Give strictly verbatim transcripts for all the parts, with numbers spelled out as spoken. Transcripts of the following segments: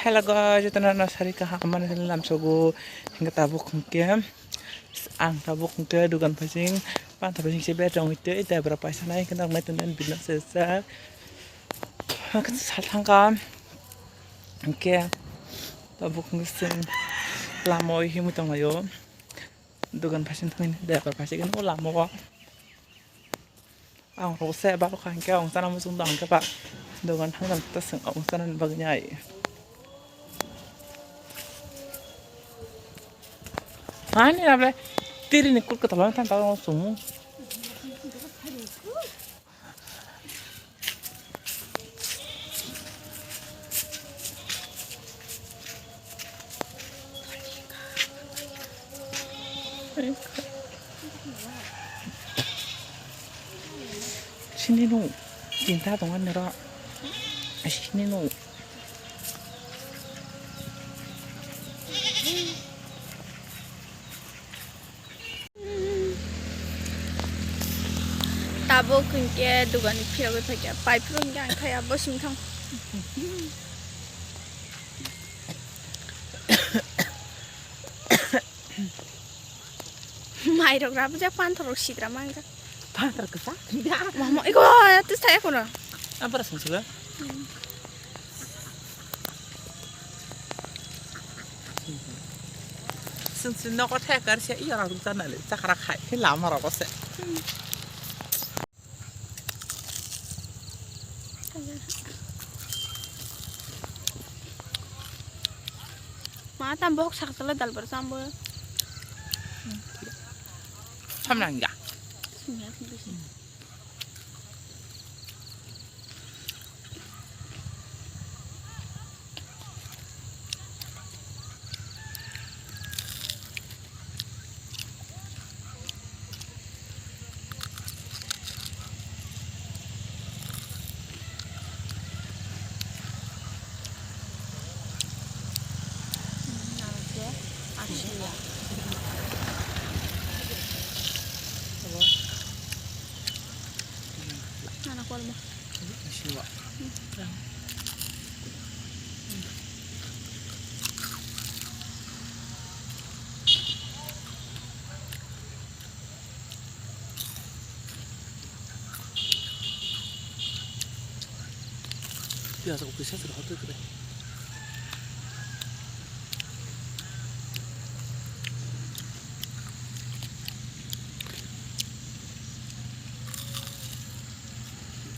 Hello guys, jotono no sari kaham mani lamsogo. Hingke tabuk hingke ang tabuk hingke dugan phasing panta phasing se bed rong ite ite bra paisa nai hingke nang nai tunen bidna se sa. Hingke sal thangka hingke tabuk hingke sing lamo himui tonglayo. Dugan phasing thangni ite bra paisa hingke lamo. Ang rok se ba rok hingke ang chana muchung dong hingke ba dogan thang dong ta seng ang chana bagwi nai. Ani able tiri ni kut kotolo thang ta sung. Sini no, cinta tongo nero. Sini no. Tabuk hingke dugani phiyogwi phaikha, pai phuru hingke ang thaya bo singthang. Mairok rabujak, panthorok sidra mangjak. Panthor kwchak. Mama, iko, tus thaya kono. Abra sung sila. Sung sila noko thaya kar sia iya rok jana le chakra khai. Lama rok se. Ma tam bohok sak tala dal bar sambo. Samrang ya. Nana kolma. Piyaj rok kisa se hote kre.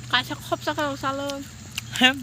Kaisa khopsa khe rw salo. Hem.